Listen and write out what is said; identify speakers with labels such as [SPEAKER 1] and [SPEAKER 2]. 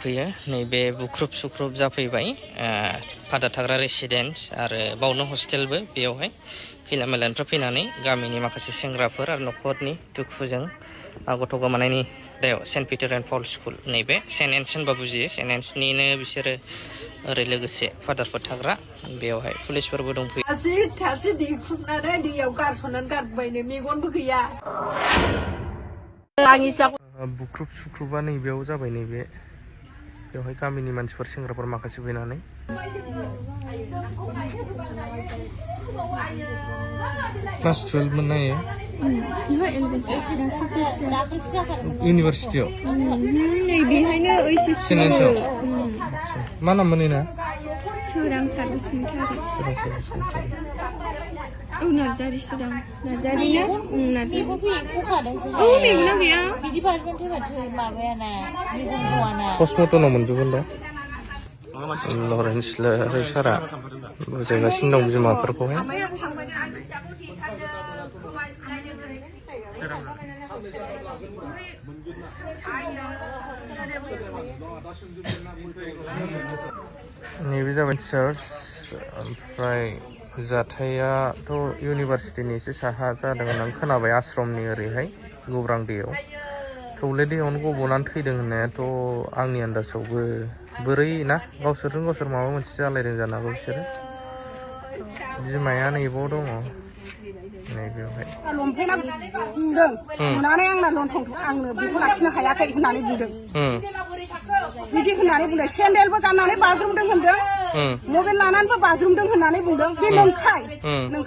[SPEAKER 1] दंफैयो नैबे बुख्रुब सुख्रुब जाफैबाय फादार थाग्रा रेसिडेन्स आरो बावनो हस्टेलबो बेयावहाय खैला मैलानिफ्राय फैनानै गामिनि माखासे सेंग्राफोर आरो न'खरनि दुखुजों गथ' गोमानायनि दायाव saint Peter and Paul school नैबे सेन्ट एन्स होनबा बुजियो सेन्ट एन्सनिनो बिसोरो ओरै लोगोसे फादारफोर थाग्रा बेयावहाय पुलिसफोरबो दंफैयो
[SPEAKER 2] थासे दैखुबनानै दैयाव गारस'नानै गारबायनो मेगनबो गैया
[SPEAKER 1] बुख्रुब सुख्रुबा नैबेयाव जाबाय नैबे बेवहाय गामिनि मानसिफोर सेंग्राफोर माखासे फैनानै क्लास 12 मोन नायो इउनिभारसिटियाव
[SPEAKER 3] नैबेहायनो ओइसिस
[SPEAKER 1] मा नाम मोनैना
[SPEAKER 3] सोरांसार बसुमतारी नार्जारिसो दं नार्जारि नार्जारि मेगना गैया
[SPEAKER 4] बिदि पासपोर्ट थैबाथो माबायाना मेगन गवाना
[SPEAKER 1] पस्टमर्टमाव मोनजोबगोन दा लरेन्स सारा बुजायगासिनो दं बिमाफोरखौहाय नैबे जाबाय चार्च ओमफ्राय जाथायाथ' इउनिभारसिटिनि एसे साहा जादों होननानै खोनाबाय आश्रमनि ओरैहाय गौरां दैयाव थौले दैयावनो गब'नानै थैदों होननायाथ' आंनि आन्दाजावबो बोरै ना गावसोरजों गावसोर माबा मोनसे जालायदों जानो हागौ बिसोरो बिमाया नैबाव दङ नैबेवहाय
[SPEAKER 2] लंपेन्टआ बुंदों बुनानै आंना लंथं आंनो बेखौ लाखिनो हायाखै होननानै बुंदों बिदि होननानै बुंदों सेन्देलबो गाननानै बाज्रुमदों होनदों मबाइल लानानैबो बाज्रुमदों होननानै बुंदों बे नंखाय